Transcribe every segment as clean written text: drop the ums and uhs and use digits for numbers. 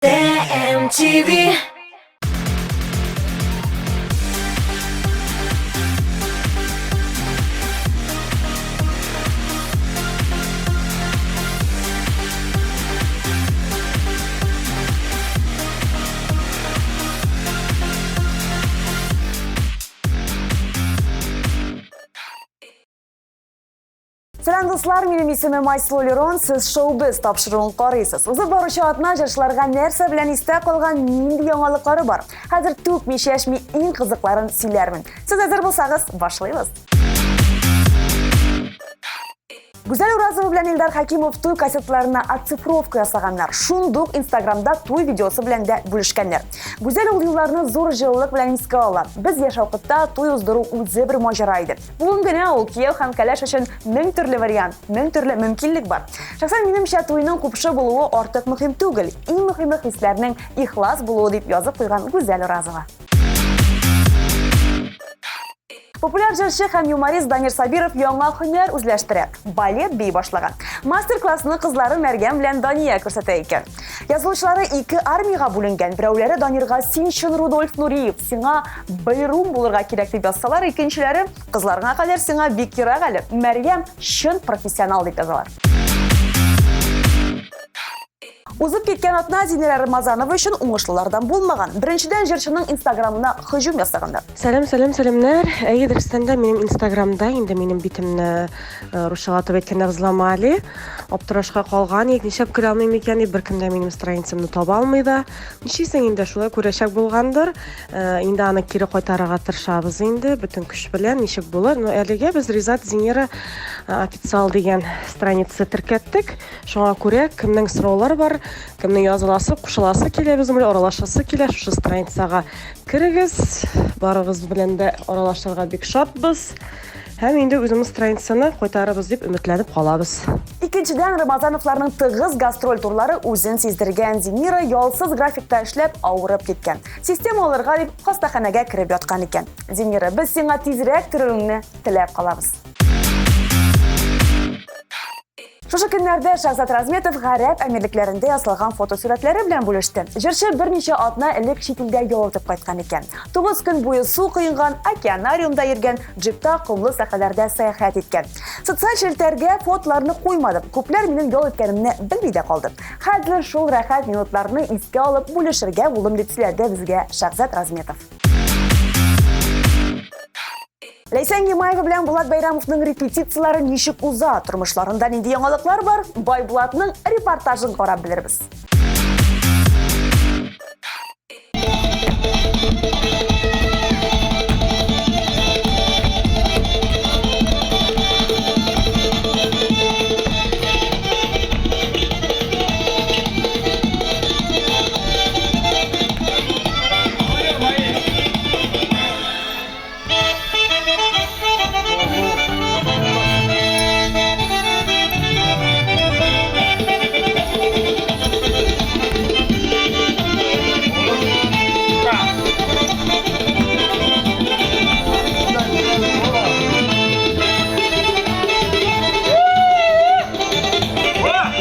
TMTV. Сәлам дуслар, минем исемем Айсылу Лерон, сез шоу-біз тапшыруын карыйсыз. Узып баручы атна җырчыларга нәрсә белән истә калган нинди яңалыклары бар? Хәзер түкми чәчми иң кызыкларын сөйләрмен. Сез әзер булсагыз, башлыйбыз. Гүзәл Уразова белән Илдар Хакимов туй кассеталарына оцифровка ясаганнар. Шундук Инстаграмда туй видеосы белән дә бүлешкәннәр. Гүзәл ул елларны зур җылылык белән искә ала. Без яшь вакытта туй уздыру үзе бер маҗара иде. Бүген генә ул кияү һәм кәләш өчен мең төрле вариант, мең төрле мөмкинлек бар. Шәхсән минемчә, туйның купшы булуы артык мөһим түгел. Иң мөһиме хисләрнең ихлас булуы, дип язып куйган Гүзәл Уразова. Популяр җырчы һәм юморист Данир Сабиров яңа һөнәр үзләштерә. Балет бии башлаган. Мастер-классны кызлары Мәргән белән Дания күрсәтә икән. Язылучылары ике армиягә бүленгән. Берәүләре Данирга син чын Рудольф Нуриев, сиңа балерун булырга кирәк дип язсалар, икенчеләре кызларыңа кадәр сиңа бик ерак әле, Мәрьям чын профессионал дип язалар. Узып киткән атна Зинира Рамазанова өчен уңышлылардан булмаган. Беренчедән, җырчының Инстаграмына һөҗүм ясаганнар. Сәлам, сәлам, сәламнәр. Әйе, дөрестән дә минем Инстаграмда инде минем битемне русчалатып әйткәндә взломали. Аптырашка калган идек, нишләп керә алмыйм икән дип, беркем дә минем страницамны таба алмый да. Нишлисең инде, шулай күрәчәк булгандыр. Инде аны кире кайтарырга тырышабыз инде, бөтен көч белән, ничек булыр. Но әлегә без Ризат Зинира официал дигән страница теркәттек. Шуңа күрә кемнең сораулары бар, кемнең языласы, кушыласы килә, безнең белән аралашасы килә, шушы страницага керегез. Барыгыз белән дә аралашырга бик шатбыз. Һәм инде үзебез страницаны кайтарырбыз дип өметләнеп калабыз. Икенчедән, Рамазановларның тыгыз гастроль турлары үзен сиздергән. Зинира ялсыз графикта эшләп авырып киткән. Система алырга дип хастаханәгә кереп яткан икән. Зинира, без сиңа тизрәк терелүеңне теләп калабыз. Шушы көннәрдә Шахзат Разметов Гарәп Әмирлекләрендә ясалган фотосурәтләре белән бүлеште. Җырчы берничә атна элек чит илдә ял итеп кайткан икән. 9 көн буе су коенган, океанариумда йөргән, джипта комлы сәхрәләрдә сәяхәт иткән. Социаль челтәргә фотоларны куймадым. Күпләр минем ял иткәнемне белми дә калды. Хәзер шул рәхәт минутларны искә алып бүлешергә булдым, дип сөйләде безгә Шахзат Разметов. Ләйсән Гимаева белән Булат Бәйрәмовның репетицияләре ничек уза, тормышларында нинди яңалыклар бар, Байбулатның репортажын карап белербез.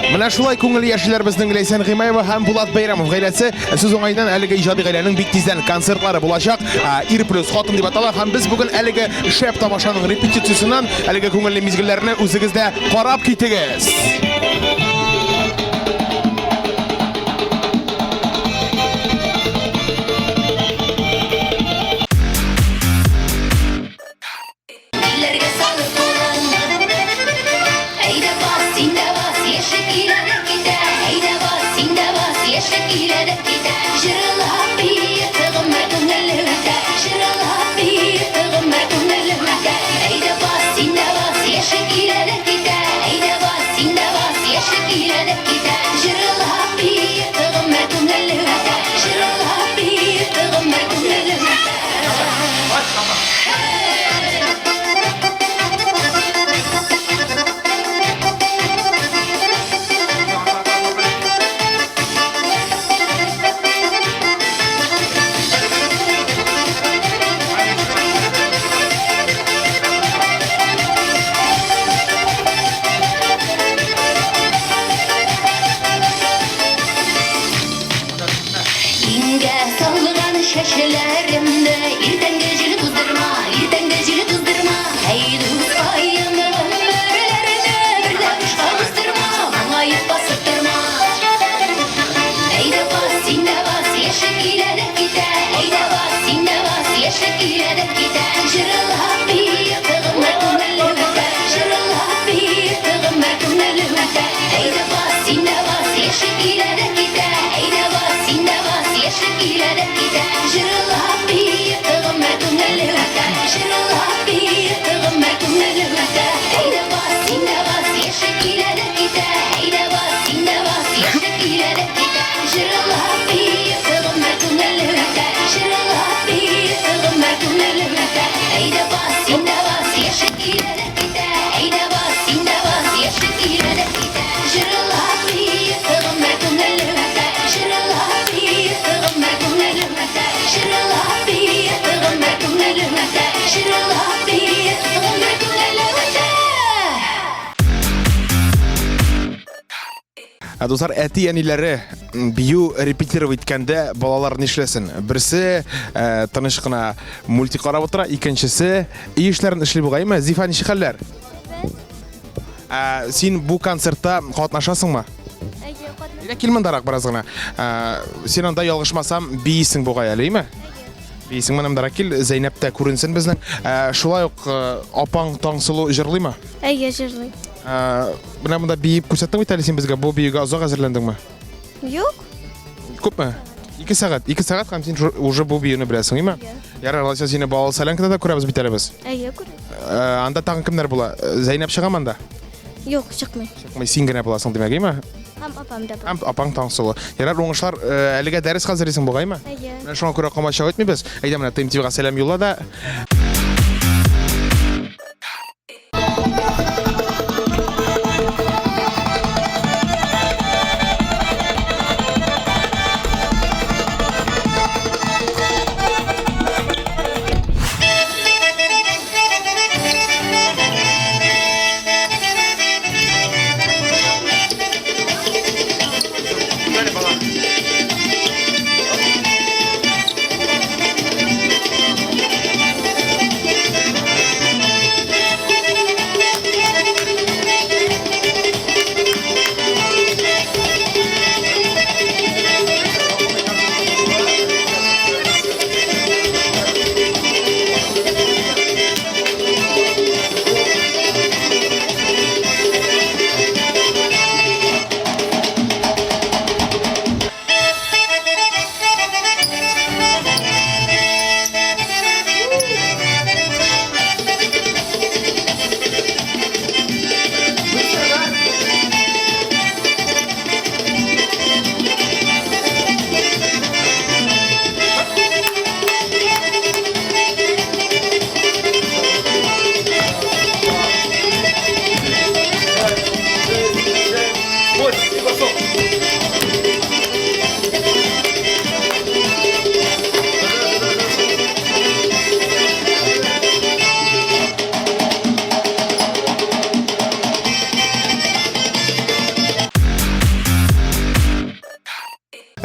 Менә шулай күңел яшиләр безнең Ләйсән Гыймаева һәм Булат Бәйрәмов гаиләсе. Сүз уңаеннан әлеге иҗади гаиләнең бик тиздән концертлары булачак. Ир плюс хатын дип атала һәм без бүген әлеге шәп тамашаның репетициясеннән әлеге күңелле мизгелләрне үзегез дә карап китегез. Илләргә салып кулыңны. Әйдә бас, син дә бас, яшьлек килә дә китә. Әйдә бас, син дә бас, яшьлек килә дә китә. Җырлап биеп, гомер күңелле үтә. Җырлап биеп, гомер күңелле үтә. Әйдә бас, син дә бас, яшьлек килә дә китә. Әйдә бас, син дә бас, яшьлек килә дә китә. Җырлап биеп, гомер күңелле үтә. Җырлап биеп, гомер күңелле үтә. Биленгә салган чәчләремне Иртәнге җил туздырма, иртәнге җил туздырма. Әй, дускаем, гомерләрне бер дә бушка уздырма, Моңаеп басып торма. Әйдә бас, син дә бас, яшьлек килә дә китә. Әйдә бас, син дә бас, яшьлек килә дә китә. Җырлап биеп, гомер күңелле үтә. Җырлап биеп, гомер күңелле үтә. Әйдә бас, син дә бас, яшьлек килә дә китә. Әйдә бас, син дә бас, яшьлек килә дә китә. Җырлап биеп, гомер күңелле үтә. Җырлап биеп, гомер күңелле үтә. Әйдә бас, син дә бас, яшьлек килә дә китә. Әйдә бас, син дә бас, яшьлек килә дә китә. Җырлап биеп, гомер күңелле үтә. Җырлап биеп, гомер күңелле үтә. Әйдә бас, син дә бас, яшьлек килә дә китә. Әйдә бас, син дә бас, яшьлек килә дә китә. Җырлап биеп, гомер күңелле үтә. Җырлап биеп, гомер күңелле үтә. Җырлап биеп, гомер күңелле үтә. Җырлап биеп, гомер күңелле үтә. Ә дуслар, әти-әниләре бию репетировать иткәндә балалар нишләсен? Берсе э, тыныч кына мультик карап утыра, икенчесе өй эшләрен эшли бугаймы? Зифа, ничек хәлләр? Ә, син бу концертта катнашасыңмы? Әйе, катнашам. Әйдә кил мондарак бераз гына. Ә, син анда ялгышмасам биисең бугай әле, име? Биисең менә мондарак кил, Зәйнәп тә күренсен безнең. Ә, шулай ук э, апаң Таңсылу җырлыймы? Әйе, җырлый. Ә, менә монда биеп күрсәттең бит әле син безгә. Бу биюгә озак әзерләндеңме? Юк. Күпме? Ике сәгать. Ике сәгать һәм син уже бу биюне беләсең, име? Ярар, алайса сине балалы солянкада да күрәбез бит әле без. Әйе, күрәбез. Ә, анда тагын кемнәр була? Зәйнәп чыгамы анда? Юк, чыкмый. Чыкмый, син генә буласың димәк, име? Һәм апам да Һәм апаң Таңсылу. Ярар, уңышлар. Әлегә дәрес хәзерлисең бугаймы? Әйе. Менә шуңа күрә комачау итмибез. Әйдә менә ТМТВга сәлам юлла да.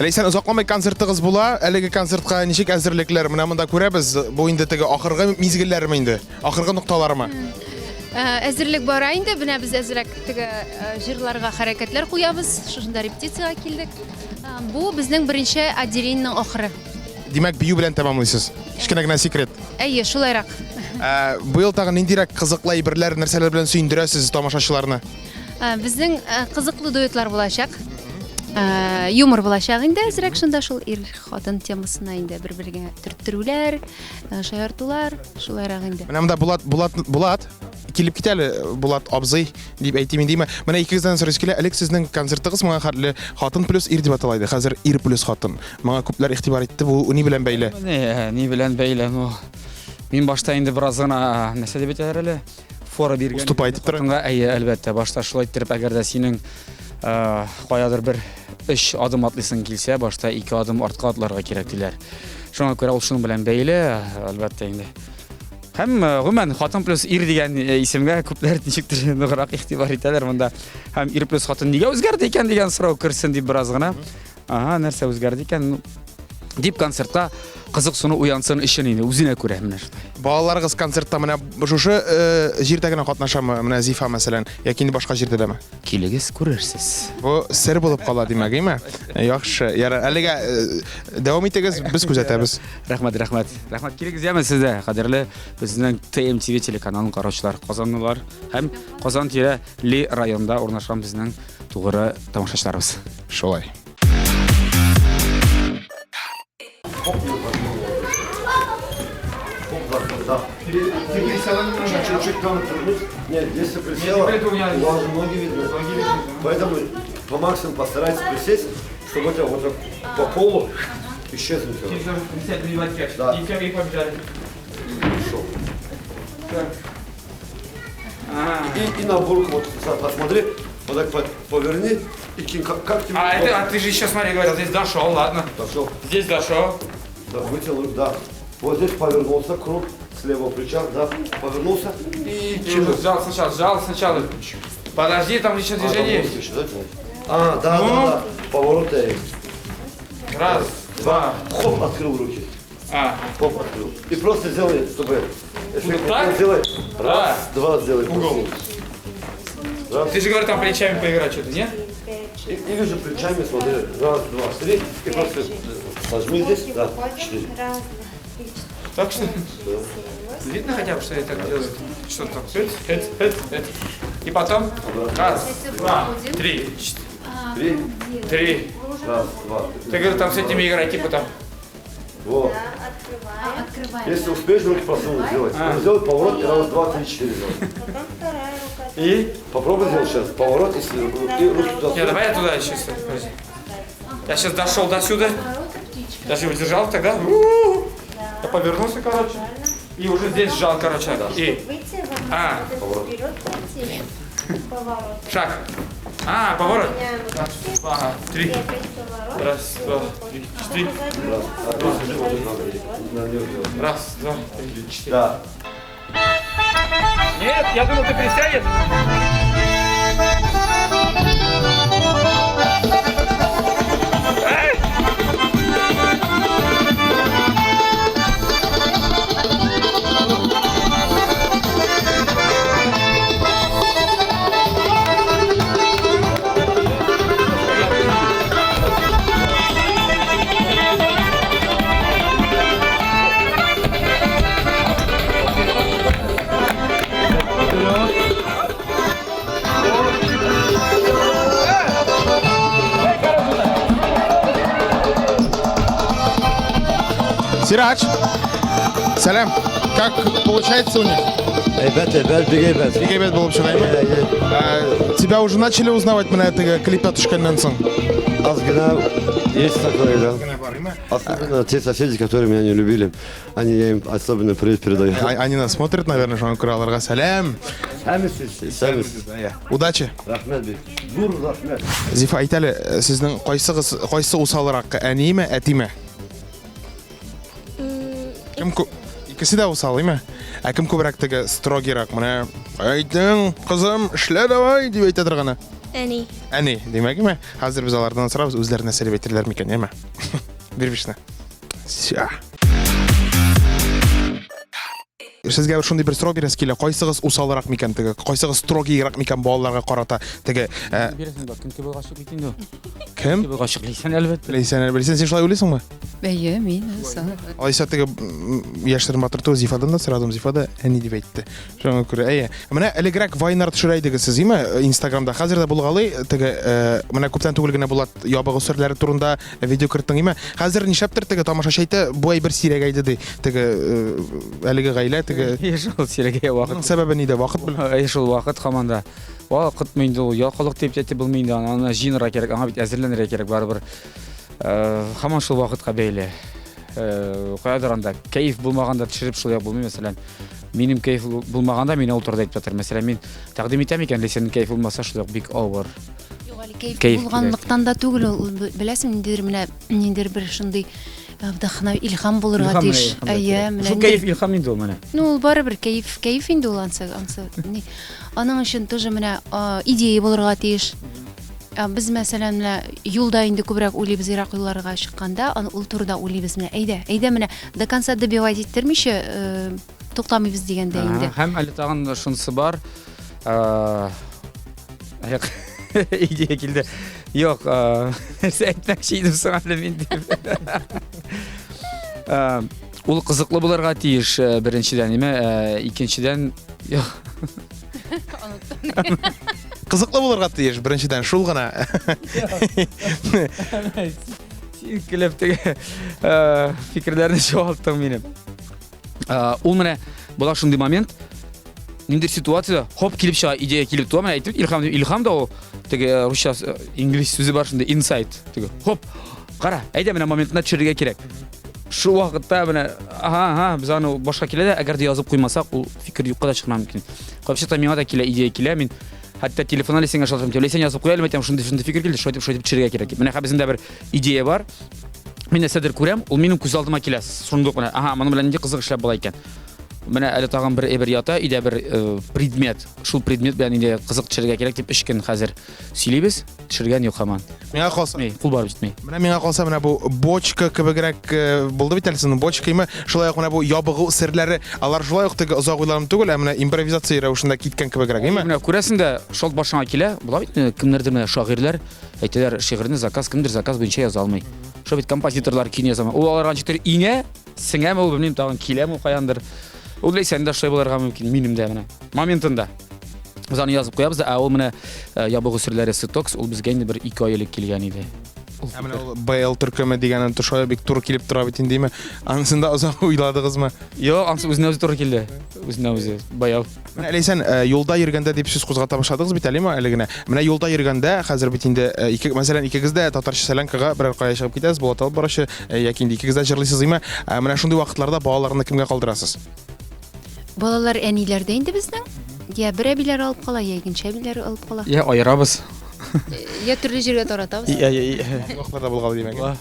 Ләйсән, озакламый концертыгыз була. Әлеге концертка ничек әзерлекләр? Менә монда күрәбез, бу инде теге ахыргы мизгелләрме инде? Ахыргы нокталармы? Э, әзерлек бара инде. Менә без әзрәк теге э, җырларга хәрәкәтләр куябыз. Шушында репетициягә килдек. Э, бу безнең беренче отделениенең ахыры. Димәк, бию белән тәмамлыйсыз. Кечкенә генә секрет. Әйе, шулайрак. Ә, быел тагын ниндирәк кызыклы әйберләр, нәрсәләр белән сөендерәсез тамашачыларны? Ә, Безнең ә, кызыклы дуэтлар булачак. Ә, Юмор булачак инде әзрәк шунда шул ир хатын темасына инде бер-бергә төрттерүләр, ә, шаяртулар, шулайрак инде. Менә монда Булат, Булат, Булат килеп китә әле, Булат абзый дип әйтим инде, димә. Менә икегездән сорыйсы килә, элек сезнең концертыгыз моңа хәтле хатын плюс ир дип атала иде. Хәзер ир плюс хатын. Моңа күпләр игътибар итте. Бу ни белән бәйле? Ни, ни белән бәйле? Ну, мин башта инде бераз гына нәрсә дип әйтәләр әле? Фора биргән. Уступай итеп тора. Хатынга, әйе, әлбәттә, башта шулай иттереп, әгәр дә синең каядыр бер өч адым атлыйсың килсә, башта ике адым артка атларга кирәк диләр. Шуңа күрә ул шуның белән бәйле, әлбәттә инде. Һәм гомумән хатын плюс ир дигән исемгә күпләр ничектер ныграк игътибар итәләр монда. Һәм ир плюс хатын нигә үзгәрде икән дигән сорау керсен дип бераз гына. Ага, нәрсә үзгәрде икән? Ну, Дип концертка кызыксыну уянсын өчен инде үзенә күрә менә шулай. Балаларыгыз концертта менә шушы э, җирдә генә катнашамы? Менә Зифа мәсәлән, яки инде башка җирдә дәме? Килегез, күрерсез. Бу сер булып кала димәк, әйме? Яхшы. Ярар, әлегә э, дәвам итегез, без күзәтәбез. Рәхмәт, рәхмәт. Рәхмәт килегез яме сездә, кадерле безнең TMTV телеканалын караучылар, казанлылар һәм Казан тирә ли районда урнашкан безнең тугры тамашачыларыбыз. Шулай. Чуть-чуть там вернуть. Нет, если присела, у вас же ноги видны. Поэтому по максимуму постарайтесь присесть, чтобы это вот так по полу исчезнуть. Да. Шел. И на бурку вот посмотри, вот так поверни, и кинь, как тебе? А, это, а ты же еще, смотри, говорил, здесь дошел, ладно. Дошел. Здесь дошел. Да, вытянул, да. Вот здесь повернулся круг с левого плеча, да, повернулся и кинул. Сжал сначала, сжал сначала. Подожди, там еще движение есть. есть. А, да, Ну? да, да. Поворот есть. Раз, два. Хоп, открыл руки. А. Хоп, открыл. И просто сделай, чтобы эффект Вот так? сделай. Раз, два, сделай. Угол. Раз. Ты же говорил, там плечами поиграть что-то, нет? И вижу плечами, смотри. Раз, два, три. И просто сожми здесь. Да, четыре. Так что? Видно хотя бы, что я так делаю? Что там? Эт, эт, эт, эт. И потом раз, два, три, три, три. Раз, два. Ты говорил, там с этими играть, типа там. Вот. Открываем. Если успеешь руки просунуть, сделать. А. Сделай поворот и раз, два, три, четыре сделай. И? Попробуй сделать сейчас. Поворот и, и руки туда. Не, давай я туда еще. Подожди. Я сейчас дошел до сюда. Даже его держал тогда. У-у-у. Я повернулся, короче. И уже здесь сжал, короче. И. А. Шаг. А, поворот. Раз, два, три. Раз, два, три, четыре. Раз, два, три, четыре. Да. Нет, я думал, ты присядешь. Сирач, сәлам. Как получается у них? Әйбәт, әйбәт, бик әйбәт. Бик әйбәт булып чыга, әйме? Ә, тебя уже начали узнавать менә теге клипта төшкәннән соң? Аз гына есть такое, да. Особенно те соседи, которые меня не любили. Они, я им особенно привет передаю. А- Они нас смотрят, наверное, шуңа күрә аларга сәлам. Сәләмсез, сәләмсез. Удачи. Рәхмәт бик. Зур рәхмәт. Зифа, әйт әле, сезнең кайсыгыз, кайсы усалрак, әниме, әтиме? Кем кү... Икесе дә усал, име? Ә кем күбрәк теге строгийрак, менә әйтең, кызым, эшлә давай дип әйтә торганы? Әни. Әни, димәк, име? Хәзер без алардан сорабыз, үзләре нәрсә дип әйтерләр микән, яме? Бир бишне. Всё. Сезгә бер шундый бер сорау бирәсе килә. Кайсыгыз усалрак микән теге? Кайсыгыз строгийрак микән балаларга карата? Теге, э, Бирәсең бар, кем кебек гашыйк бит инде ул. кем? Кебек гашыйк Ләйсән, әлбәттә. Ләйсән, Ләйсән, син шулай уйлыйсыңмы? Әйе, мин усал. Алайса теге яшьләрен батырту Зифадан да сорадым, Зифа да әни дип әйтте. Шуңа күрә, әйе. Менә элегрәк вайнар төшерә идегез сез, име, Инстаграмда. Хәзер дә булгалый, теге, э, менә күптән түгел генә Булат ябыгу серләре турында видео керттең, име. Хәзер нишләптер теге тамашачы әйтә, бу әйбер сирәгәйде ди. Теге э, әлеге гаилә теге Әйе, шул сирәгәя вакыт. Моның сәбәбе нидә? Вакыт белән. Әйе, шул вакыт һаман да. Вакытмы инде ул, ялкаулык дип әйтеп булмый инде, аны аны җыенырга кирәк, аңа бит әзерләнергә кирәк барыбер. Э, һаман шул вакытка бәйле. Э, каядыр анда кәеф булмаганда төшереп шулай булмый, мәсәлән. Минем кәеф булмаганда мин ул турыда әйтеп ятырмын. Мәсәлән, мин тәкъдим итәм икән, Ләйсәннең кәеф булмаса, шулай ук бик авыр. Юк, әле кәеф Кәеф булганлыктан да түгел ул, беләсең, ниндидер менә ниндидер бер шундый э, вдохнов илһам булырга Илһам менә, тиеш. илһам да Әйе, кирәк. менә Шул кәеф илһам инде ул менә. Ну, ул барыбер кәеф, кәеф инде ул ансы, ансы. Ни. Аның өчен тоже менә а, идея булырга тиеш. Без, мәсәлән, менә юлда инде күбрәк уйлыйбыз, ерак юлларга чыкканда, аны ул турыда уйлыйбыз менә. Әйдә, әйдә менә до конца добивать иттермичә, э, туктамыйбыз дигәндә инде. Һәм әле тагын шунысы бар. Э, аяк идея килде. Юк, э, нәрсә әйтмәкче идем соң әле мин дип. Ул кызыклы булырга тиеш, беренчедән, име, икенчедән, юк. Кызыклы булырга тиеш, беренчедән, шул гына. Син көлеп теге э, фикерләрне чуалттың минем. Э, ул менә була шундый момент, ниндидер ситуацияда хоп килеп чыга, идея килеп туа, менә әйтеп, илһам, илһам да ул теге э, русча инглиз сүзе бар шундый инсайт, теге хоп, кара, әйдә менә моментында төшерергә кирәк. Шул вакытта менә ага, ага, без аны башка килә дә, әгәр дә язып куймасак, ул фикер юкка да чыкмау мөмкин. Кайчакта миңа да килә, идея килә, мин хәтта телефоннан Ләйсәнгә шалтыратам, Ләйсән язып куя әле, әйтәм, шундый шундый фикер килде, шулай итеп, шулай итеп төшерергә кирәк дип. Менә хәзер безнең дә бер идея бар. Мин нәрсәдер күрәм, ул минем күз алдыма килә. Шундук менә, ага, моның белән нинди кызык эшләп була икән. Менә әле тагын бер әйбер ята, өйдә бер э, предмет. Шул предмет белән инде кызык төшерергә кирәк дип өч көн хәзер сөйлибез. Төшергән юк һаман. Миңа калса, кул барып җитми. Менә миңа калса, менә бу бочка кебегрәк э, булды бит әле сезнең бочкаймы? Шулай ук менә бу ябыгу серләре, алар шулай ук теге озак уйлану түгел, ә менә импровизация рәвешендә киткән кебегрәк, әйме? Менә күрәсең дә, шалт башыңа килә. Була бит э, кемнәрдер менә шагыйрьләр әйтәләр, шигырьне заказ кемдер заказ буенча яза алмый. Шул бит композиторлар көйне яза алмый. Ул аларга ничектер иңә, сеңәме ул, белмим, тагын киләме ул каяндыр. Ул Ләйсән дә шулай булырга мөмкин, минем дә менә. Моментында. Без аны язып куябыз да, ә ул менә э, ябыгу серләре Сетокс, ул безгә инде бер ике ай элек килгән иде. Ул Ә менә ул БЛ төркеме дигәнен шулай бик туры килеп тора бит инде, димме? Анысын да озак уйладыгызмы? Юк, анысы үзенә үзе туры килде. Үзенә үзе БЛ. Менә Ләйсән, э, юлда йөргәндә дип сүз кузгата башладыгыз бит әлеме әле генә. Менә юлда йөргәндә хәзер бит инде э, ике, мәсәлән, икегез дә татарча солянкага берәр кая чыгып китәсез, Булат алып баручы, яки инде икегез дә җырлыйсыз, димме? Менә шундый вакытларда балаларны кемгә калдырасыз? Балалар әниләрдә инде безнең. Я бер әбиләр алып кала, я икенче әбиләр алып кала. Я аерабыз. Я төрле җиргә таратабыз. Я, я, я. Вакытларда булгалый димәк.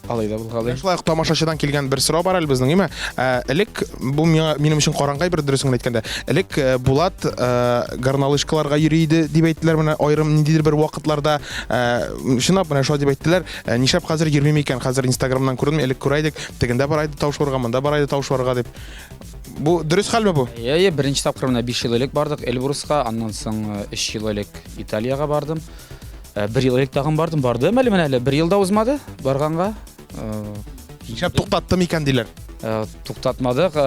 Алай да булгалый. Шулай ук тамашачыдан килгән бер сорау бар әле безнең, әйме? Ә, элек бу миңа минем өчен караңгы бер дөресен генә әйткәндә. Элек э, Булат э, горнолыжкаларга йөри иде дип әйттеләр менә аерым ниндидер бер вакытларда. Э, чынлап менә шулай дип әйттеләр. Нишләп хәзер йөрмим икән? Хәзер Инстаграмнан күрдем, элек күрә идек. Тегендә бара иде тау шуарга, монда бара иде тау шуарга дип. Бу дөрес хәлме бу? Әйе, әйе, беренче тапкыр менә 5 ел элек бардык Эльбруска, аннан соң 3 ел элек Италиягә бардым. Э, бер ел элек тагын бардым, бардым әле менә әле бер ел да узмады барганга. Э, Нишләп туктаттым икән диләр? Э, туктатмадык.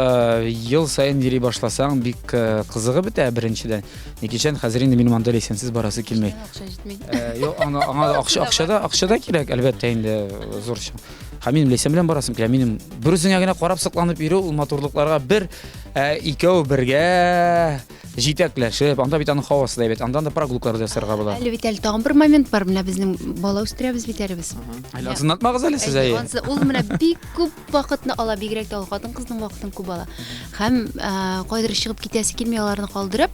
Ел саен йөри башласаң, бик кызыгы бетә беренчедән. Икенчедән, хәзер инде минем анда ләйсәнсез барасы килми. Акча җитми. Юк, аңа аңа акча акча да акча да кирәк, әлбәттә инде зур. Һәм минем Ләйсән белән барасым килә. Минем бер үзеңә генә карап сокланып йөрү ул матурлыкларга бер ә, икәү бергә җитәкләшеп, анда бит аның һавасы да әйбәт, андан да прогулкалар да ясарга була. Әле бит әле тагын бер момент бар, менә безнең бала үстерәбез бит әле без. Әле ансын онытмагыз әле сез, әйе. Ансы ул менә бик күп вакытны ала, бигрәк тә ул хатын-кызның вакытын күп ала. Һәм ә, кайдыр чыгып китәсе килми аларны калдырып,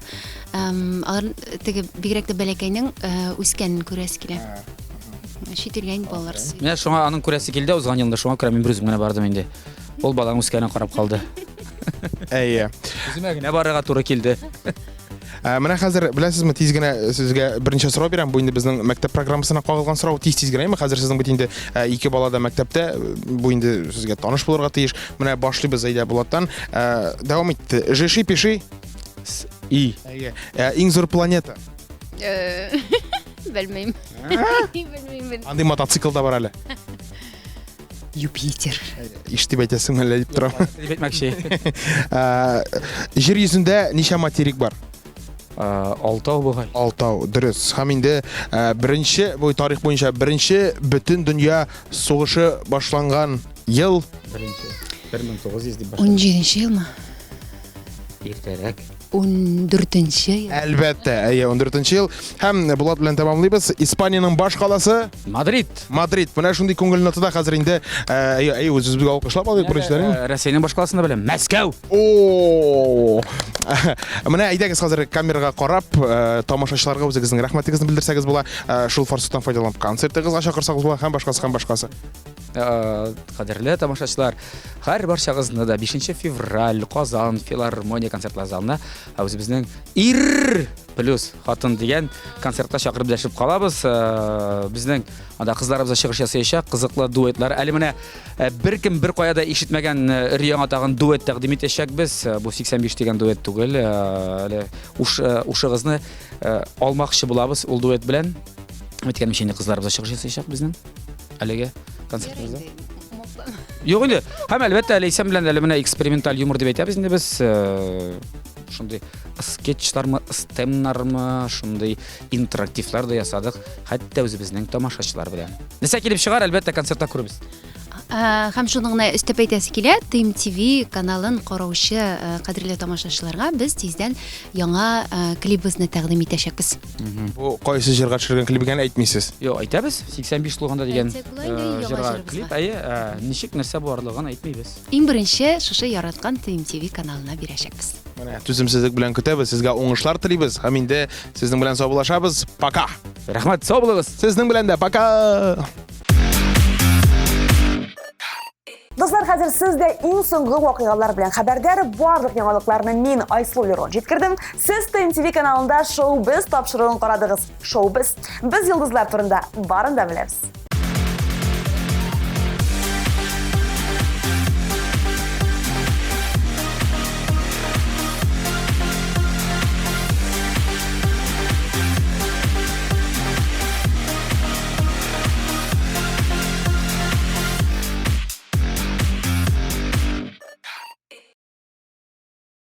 алар теге бигрәк тә бәләкәйнең үскәнен күрәсе килә. Чит илгә инде балалар. Менә шуңа аның күрәсе килде узган елда, шуңа күрә мин бер үзем генә бардым инде. Ул баланың үскәнен карап калды. Әйе. Үземә генә барырга туры килде. Ә, менә хәзер беләсезме, тиз генә сезгә берничә сорау бирәм. Бу инде безнең мәктәп программасына кагылган сорау. Тиз-тиз генә, әйме? Хәзер сезнең бит инде ә, ике бала да мәктәптә. Бу инде сезгә таныш булырга тиеш. Менә башлыйбыз әйдә Булаттан. Ә, дәвам итте. Жиши, пиши. С, И. Әйе. Ә, иң зур планета. Э, Белмим. Белмим. Андый мотоцикл да бар әле. Юпитер. Иш дип әйтәсең әллә дип торам. Дип әйтмәкче. Җир йөзендә ничә материк бар? Алтау бугай. Алтау, дөрес. Һәм инде беренче, бу тарих буенча беренче бөтен дөнья сугышы башланган ел. Беренче. 1900 дип башланган. 17 елмы? Иртәрәк. 14 ел. Әлбәттә, әйе, 14 ел. Һәм Булат белән тәмамлыйбыз. Испаниянең баш каласы Мадрид. Мадрид. Менә шундый күңел нотада хәзер инде, әйе, әйе, үзебезгә алкышлап алыйк беренчеләрен. Рәсәйнең баш каласын да беләм. Мәскәү. О! Менә әйдәгез хәзер камерага карап, тамашачыларга үзегезнең рәхмәтегезне белдерсәгез була, шул форсаттан файдаланып концертыгызга чакырсагыз була һәм башкасы һәм башкасы. Кадерле тамашачылар, һәр барчагызны да 5 февраль Казан филармония концертлар залына үзебезнең Ир плюс хатын дигән концертка чакырып дәшеп калабыз. Безнең анда кызларыбыз да чыгыш ясаячак, кызыклы дуэтлар. Әле менә беркем бер кая да ишетмәгән өр-яңа тагын дуэт тәкъдим итәчәкбез. Бу 85 дигән дуэт түгел. Әле ушыгызны алмакчы булабыз ул дуэт белән. Әйткәнемчә, инде кызларыбыз да чыгыш ясаячак безнең әлеге концертыбызда. Юк инде. Һәм әлбәттә, Ләйсән белән әле менә эксперименталь юмор дип әйтәбез инде без. Шундый скетчлармы, стемнармы, шундый интерактивлар да ясадык, хәтта үзебезнең тамашачылар белән. Нәрсә килеп чыгар, әлбәттә, концертта күрербез. Һәм шуны гына өстәп әйтәсе килә, Тим ТВ каналын караучы кадерле тамашачыларга без тиздән яңа клибыбызны тәкъдим итәчәкбез. Бу кайсы җырга төшергән клип икәнен әйтмисез. Юк, әйтәбез. 85 тулганда дигән җырга клип. Әйе, ничек нәрсә барлыгын әйтмибез. Иң беренче шушы яраткан Тим ТВ каналына бирәчәкбез. Менә түземсезлек белән көтәбез, сезгә уңышлар телибез һәм инде сезнең белән саубуллашабыз. Пока! Рәхмәт, сау булыгыз. Сезнең белән дә пока! Дуслар, хәзер сез дә иң соңгы вакыйгалар белән хәбәрдар. Барлык яңалыкларны мин, Айсылу Лерон, җиткердем. Сез ТНТВ каналында Шоу-без тапшыруын карадыгыз. Шоу-без. Без йолдызлар турында барын да беләбез.